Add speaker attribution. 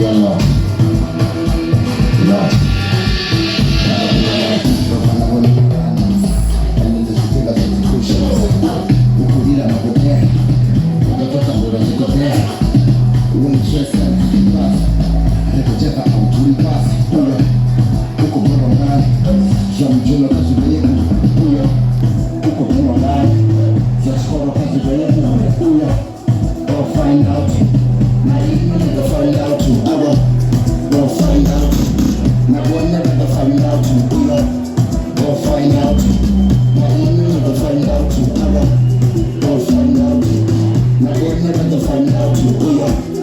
Speaker 1: Find out. Find out. Go find out. Now go never find out. Go find out. Now find out. Go find out. Now go never find out.